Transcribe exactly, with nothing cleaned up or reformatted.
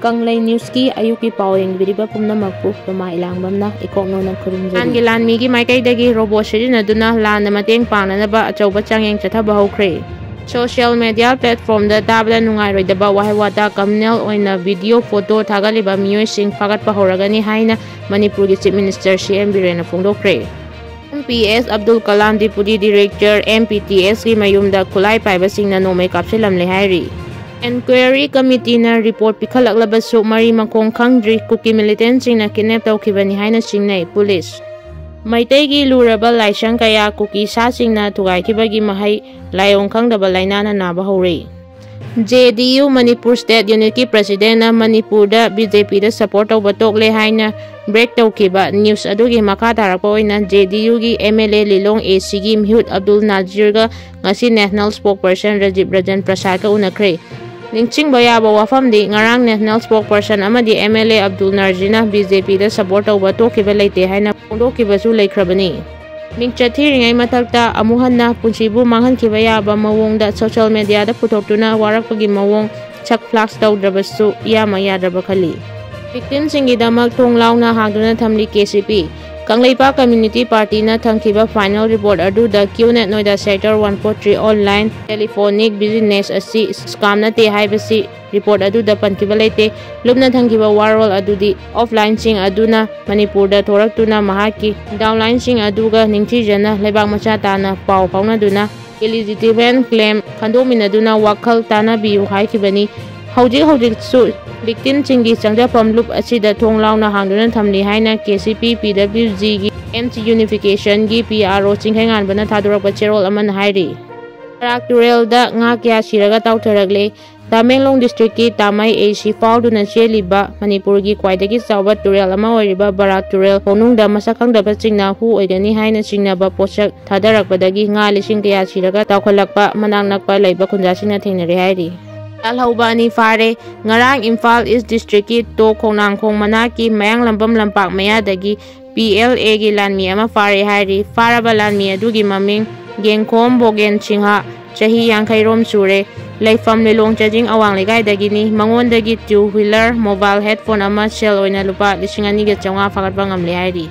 ꯀꯪꯂꯩ ꯅ꯭ꯌꯨꯁꯀꯤ ꯑꯌꯨꯛꯀꯤ ꯄꯥꯎ ꯌꯦꯡꯕꯤꯔꯤꯕ ꯄꯨꯝꯅꯃꯛꯄꯨ ꯂꯃꯥꯏ ꯂꯥꯡꯕꯝꯅ ꯏꯀꯣꯛꯅꯧꯅ ꯈꯨꯔꯨꯝꯖꯔꯤ꯫ ꯏꯔꯥꯟꯒꯤ ꯂꯥꯟꯃꯤꯒꯤ ꯃꯥꯏꯀꯩꯗꯒꯤ ꯔꯣꯕꯣꯠ ꯁꯤꯖꯤꯟꯅꯗꯨꯅ ꯂꯥꯟꯅ ꯃꯇꯦꯡ ꯄꯥꯡꯅꯅꯕ ꯑꯆꯧꯕ ꯆꯥꯡꯌꯦꯡ ꯆꯠꯊꯕ ꯍꯧꯈ꯭ꯔꯦ꯫ ꯁꯣꯁꯤꯌꯦꯜ ꯃꯦꯗꯤꯌꯥ ꯄ꯭ꯂꯦꯠꯐꯣꯝꯗ ꯇꯥꯕꯗ ꯅꯨꯡꯉꯥꯏꯔꯣꯏꯗꯕ ꯋꯥꯍꯩ ꯋꯥꯇꯥ ꯀꯝꯃꯨꯅꯦꯜ ꯑꯣꯏꯅ ꯚꯤꯗꯤꯑꯣ, ꯐꯣꯇꯣ ꯊꯥꯒꯠꯂꯤꯕ ꯃꯤꯑꯣꯏꯁꯤꯡ ꯐꯥꯒꯠꯄ ꯍꯧꯔꯒꯅꯤ ꯍꯥꯏꯅ ꯃꯅꯤꯄꯨꯔꯒꯤ ꯆꯤꯐ ꯃꯤꯅꯤꯁꯇꯔ ꯁꯤ ꯑꯦꯝ ꯕꯤꯔꯦꯟꯅ ꯐꯣꯡꯗꯣꯛꯈ꯭ꯔꯦ꯫ M P S Abdul Kalam, deputy director, M P T ꯑꯦꯁꯀꯤ ꯃꯌꯨꯝꯗ ꯈꯨꯠꯂꯥꯏ ꯄꯥꯏꯕꯁꯤꯡꯅ ꯅꯣꯡꯃꯩ ꯀꯥꯞꯁꯤꯜꯂꯝꯂꯦ ꯍꯥꯏꯔꯤ꯫ ꯏꯟꯀ꯭ꯋꯥꯏꯔꯤ ꯀꯃꯤꯇꯤꯅ ꯔꯤꯄꯣꯔꯠ ꯄꯤꯈꯠꯂꯛꯂꯕꯁꯨ ꯃꯔꯤ ꯃꯈꯣꯡ ꯈꯪꯗ꯭ꯔꯤ꯫ ꯀꯨꯀꯤ ꯃꯤꯂꯤꯇꯦꯟꯁꯤꯡꯅ ꯀꯤꯗꯅꯦꯞ ꯇꯧꯈꯤꯕꯅꯤ ꯍꯥꯏꯅ ꯆꯤꯡꯅꯩ ꯄꯨꯂꯤꯁ꯫ ꯃꯩꯇꯩꯒꯤ ꯂꯨꯔꯕ ꯂꯥꯏꯁꯪ ꯀꯌꯥ ꯀꯨꯀꯤ ꯁꯥꯁꯤꯡꯅ ꯊꯨꯒꯥꯏꯈꯤꯕꯒꯤ ꯃꯍꯩ ꯂꯥꯏꯑꯣꯡ ꯈꯪꯗꯕ ꯂꯥꯏꯅꯥꯅ ꯅꯥꯕ ꯍꯧꯔꯦ꯫ ꯖꯦ ꯗꯤ ꯌꯨ ꯃꯅꯤꯄꯨꯔ ꯁ꯭ꯇꯦꯠ ꯌꯨꯅꯤꯠꯀꯤ ꯄ꯭ꯔꯁꯤꯗꯦꯟꯅ ꯃꯅꯤꯄꯨꯔꯗ ꯕꯤ ꯖꯦ ꯄꯤꯗ ꯁꯄꯣꯔꯠ ꯇꯧꯕ ꯇꯣꯛꯂꯦ ꯍꯥꯏꯅ ꯕ꯭ꯔꯦꯛ ꯇꯧꯈꯤꯕ ꯅ꯭ꯌꯨꯁ ꯑꯗꯨꯒꯤ ꯃꯈꯥ ꯇꯥꯔꯛꯄ ꯑꯣꯏꯅ ꯖꯦ ꯗꯤ ꯌꯨꯒꯤ ꯑꯦꯝ ꯑꯦꯜ ꯑꯦ ꯂꯤꯂꯣꯡ ꯑꯦ ꯁꯤꯒꯤ ꯃꯤꯍꯨꯠ ꯑꯕꯗꯨꯜ ꯅꯥꯖꯤꯔꯒ ꯉꯁꯤ ꯅꯦꯁꯅꯦꯜ ꯁ꯭ꯄꯣꯛꯄꯔꯁꯟ ꯔꯖꯤꯕ ꯔꯟꯖꯟ ꯄ꯭ꯔꯁꯥꯗꯀ ꯎꯅꯈ꯭ꯔꯦ꯫ ꯅꯤꯡꯁꯤꯡꯕ ꯌꯥꯕ ꯋꯥꯐꯝꯗꯤ, ꯉꯔꯥꯡ ꯅꯦꯁꯅꯦꯜ ꯁ꯭ꯄꯣꯛꯄꯔꯁꯟ ꯑꯃꯗꯤ ꯑꯦꯝ ꯑꯦꯜ ꯑꯦ ꯑꯕꯗꯨꯜ ꯅꯥꯖꯤꯔꯅ ꯕꯤ ꯖꯦ ꯄꯤꯗ ꯁꯄꯣꯔꯠ ꯇꯧꯕ ꯇꯣꯛꯈꯤꯕ ꯂꯩꯇꯦ ꯍꯥꯏꯅ ꯐꯣꯡꯗꯣꯛꯈꯤꯕꯁꯨ ꯂꯩꯈ꯭ꯔꯕꯅꯤ꯫ ꯃꯤꯡꯆꯠ ꯊꯤꯔꯤꯉꯩ ꯃꯊꯛꯇ ꯑꯃꯨꯛ ꯍꯟꯅ ꯄꯨꯟꯁꯤꯕꯨ ꯃꯥꯡꯍꯟꯈꯤꯕ ꯌꯥꯕ ꯃꯑꯣꯡꯗ ꯁꯣꯁꯤꯌꯦꯜ ꯃꯦꯗꯤꯌꯥꯗ ꯄꯨꯊꯣꯛꯇꯨꯅ ꯋꯥꯔꯛꯄꯒꯤ ꯃꯑꯣꯡ ꯁꯛ ꯐ꯭ꯂꯥꯛꯁ ꯇꯧꯗ꯭ꯔꯕꯁꯨ ꯏꯌꯥꯃꯛ ꯌꯥꯗ꯭ꯔꯕ ꯈꯜꯂꯤ꯫ ꯚꯤꯛꯇꯤꯝꯁꯤꯡꯒꯤꯗꯃꯛ ꯊꯣꯡ ꯂꯥꯎꯅ ꯍꯥꯡꯗꯨꯅ ꯊꯝꯂꯤ ꯀꯦ ꯁꯤ ꯄꯤ꯫ ꯀꯪꯂꯩꯄꯥꯛ ꯀꯝꯃ꯭ꯌꯨꯅꯤꯇꯤ ꯄꯥꯔꯇꯤꯅ ꯊꯝꯈꯤꯕ ꯐꯥꯏꯅꯦꯜ ꯔꯤꯄꯣꯔꯠ ꯑꯗꯨꯗ QNet Noida sector one four three online telephonic business ꯑꯁꯤ ꯁ꯭ꯀꯥꯝ ꯅꯠꯇꯦ ꯍꯥꯏꯕꯁꯤ ꯔꯤꯄꯣꯔꯠ ꯑꯗꯨꯗ ꯄꯟꯈꯤꯕ ꯂꯩꯇꯦ꯫ ꯂꯨꯞꯅ ꯊꯝꯈꯤꯕ ꯋꯥꯔꯣꯜ ꯑꯗꯨꯗꯤ ꯑꯣꯐꯂꯥꯏꯟꯁꯤꯡ ꯑꯗꯨꯅ ꯃꯅꯤꯄꯨꯔꯗ ꯊꯣꯔꯛꯇꯨꯅ ꯃꯍꯥꯛꯀꯤ ꯗꯥꯎꯟꯂꯥꯏꯟꯁꯤꯡ ꯑꯗꯨꯒ ꯅꯤꯡꯊꯤꯖꯅ ꯂꯩꯕꯥꯛ ꯃꯆꯥ ꯇꯥꯅ ꯄꯥꯎ ꯐꯥꯎꯅꯗꯨꯅ ꯏꯂꯤꯖꯤꯇꯤꯃꯦꯟ ꯀ꯭ꯂꯦꯝ ꯈꯟꯗꯣꯛꯃꯤꯟꯅꯗꯨꯅ ꯋꯥꯈꯜ ꯇꯥꯅꯕꯤꯌꯨ ꯍꯥꯏꯈꯤꯕꯅꯤ꯫ ꯍꯧꯖꯤꯛ ꯍꯧꯖꯤꯛꯁꯨ ꯚꯤꯛꯇꯤꯝꯁꯤꯡꯒꯤ ꯆꯪꯖꯐꯝ ꯂꯨꯞ ꯑꯁꯤꯗ ꯊꯣꯡ ꯂꯥꯎꯅ ꯍꯥꯡꯗꯨꯅ ꯊꯝꯂꯤ ꯍꯥꯏꯅ ꯀꯦ ꯁꯤ ꯄꯤ ꯄꯤ W ꯖꯤꯒꯤ N C ꯌꯨꯅꯤꯐꯤꯀꯦꯁꯟꯒꯤ P R ꯑꯣ ꯆꯤꯡꯈꯩꯉꯥꯟꯕꯅ ꯊꯥꯗꯣꯔꯛꯄ ꯆꯦꯔꯣꯜ ꯑꯃꯅ ꯍꯥꯏꯔꯤ꯫ ꯕꯔꯥꯛ ꯇꯨꯔꯦꯜꯗ ꯉꯥ ꯀꯌꯥ ꯁꯤꯔꯒ ꯇꯥꯎꯊꯔꯛꯂꯦ꯫ ꯇꯃꯦꯡꯂꯣꯡ ꯗꯤꯁꯇ꯭ꯔꯤꯛꯀꯤ ꯇꯥꯃꯩ ꯑꯦ ꯁꯤ ꯐꯥꯎꯗꯨꯅ ꯆꯦꯜꯂꯤꯕ ꯃꯅꯤꯄꯨꯔꯒꯤ ꯈ꯭ꯋꯥꯏꯗꯒꯤ ꯆꯥꯎꯕ ꯇꯨꯔꯦꯜ ꯑꯃ ꯑꯣꯏꯔꯤꯕ ꯕꯔꯥꯛ ꯇꯨꯔꯦꯜ ꯈꯣꯡꯅꯨꯡꯗ ꯃꯁꯛ ꯈꯪꯗꯕꯁꯤꯡꯅ ꯍꯨ ꯑꯣꯏꯒꯅꯤ ꯍꯥꯏꯅ ꯆꯤꯡꯅꯕ ꯄꯣꯠꯁꯛ ꯊꯥꯗꯔꯛꯄꯗꯒꯤ ꯉꯥ ꯂꯤꯁꯤꯡ ꯀꯌꯥ ꯁꯤꯔꯒ ꯇꯥꯎꯈꯠꯂꯛꯄ ꯃꯅꯥꯛ ꯅꯛꯄ ꯂꯩꯕ ꯈꯨꯟꯖꯥꯁꯤꯡꯅ ꯊꯦꯡꯅꯔꯦ ꯍꯥꯏꯔꯤ꯫ ꯂꯥꯜꯍꯧꯕ ꯑꯅꯤ ꯐꯥꯔꯦ꯫ ꯉꯔꯥꯡ ꯏꯝꯐꯥꯜ ꯏꯁ ꯗꯤꯁꯇ꯭ꯔꯤꯛꯀꯤ ꯇꯣ ꯈꯣꯡꯅꯥꯡꯈꯣꯡ ꯃꯅꯥꯛꯀꯤ ꯃꯌꯥꯡꯂꯝꯕꯝ ꯂꯝꯄꯥꯛ ꯃꯌꯥꯗꯒꯤ ꯄꯤ ꯑꯦꯜ ꯑꯦꯒꯤ ꯂꯥꯟꯃꯤ ꯑꯃ ꯐꯥꯔꯦ ꯍꯥꯏꯔꯤ꯫ ꯐꯥꯔꯕ ꯂꯥꯟꯃꯤ ꯑꯗꯨꯒꯤ ꯃꯃꯤꯡ ꯒꯦꯡꯈꯣꯝ ꯕꯣꯒꯦꯟ ꯁꯤꯡꯍ, ꯆꯍꯤ ꯌꯥꯡꯈꯩ ꯔꯣꯝ ꯁꯨꯔꯦ꯫ ꯂꯩꯐꯝ ꯂꯤꯂꯣꯡ ꯆꯥꯖꯤꯡ ꯑꯋꯥꯡ ꯂꯩꯀꯥꯏꯗꯒꯤꯅꯤ꯫ ꯃꯉꯣꯟꯗꯒꯤ two wheeler, mobile headphone ꯑꯃ ꯁꯦꯜ ꯑꯣꯏꯅ ꯂꯨꯄꯥ ꯂꯤꯁꯤꯡ ꯑꯅꯤꯒ ꯆꯥꯝꯃꯉꯥ ꯐꯥꯒꯠꯄ ꯉꯝꯂꯦ ꯍꯥꯏꯔꯤ꯫